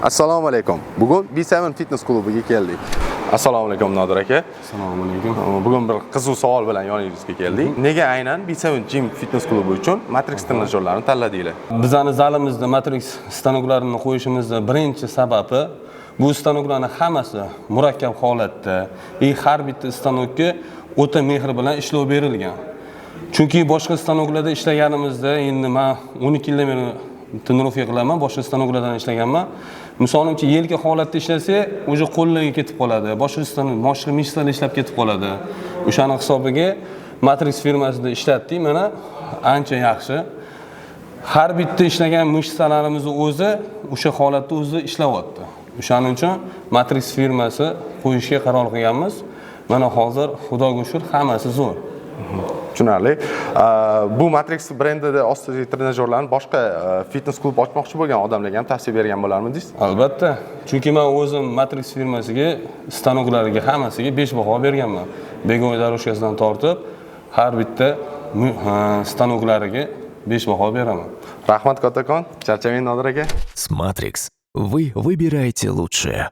Assalomu alaykum. Bugun B7 fitness klubiga keldik. Assalomu alaykum, Nodir aka. Assalomu alaykum. Bugun bir qiziq savol bilan yoningizga keldik. Nega aynan B7 Gym fitness klubi uchun Matrix trenajyorlarini tanladinglar? Bizani zalimizda Matrix stanoklarini qo'yishimizni birinchi sababi, bu stanoklarni hammasi murakkab holatda и har bitta stanokka o'ta mehr bilan ishlov berilgan. Chunki boshqa stanoklarda ishlaganimizda, endi man 12 yildan beri тренировка qilaman, boshqa stanoklardan ishlaganman. Misol uchun, yelka holatda ishlasak, уже qo'llarga ketib qoladi, boshqa stanok, boshqa мышца lar ishlab ketib qoladi. O'shani hisobiga Matrix firmasida ishlatdik, mana ancha yaxshi. Har bitta ishlagan мышца larimizni o'zi o'sha holatda o'zi ishlayapti. O'shaning uchun Matrix firmasi qo'yishga qaror qilganmiz. Mana hozir, Xudoga shukur, hammasi zo'r. Tushunarli. Bu Matrix brendida ostidagi trenajyorlarni boshqa fitness klub ochmoqchi bo'lgan odamlarga ham tavsiya bergan bo'larmidingiz? Albatta, chunki man o'zim Matrix firmasiga stanoklariga hammasiga 5 baho berganman. Беговой дорожка sidan tortib har bitta stanoklariga 5 baho beraman. Rahmat kattakon. Charchamang, Nodir aka. С Matrix вы выбираете лучшее.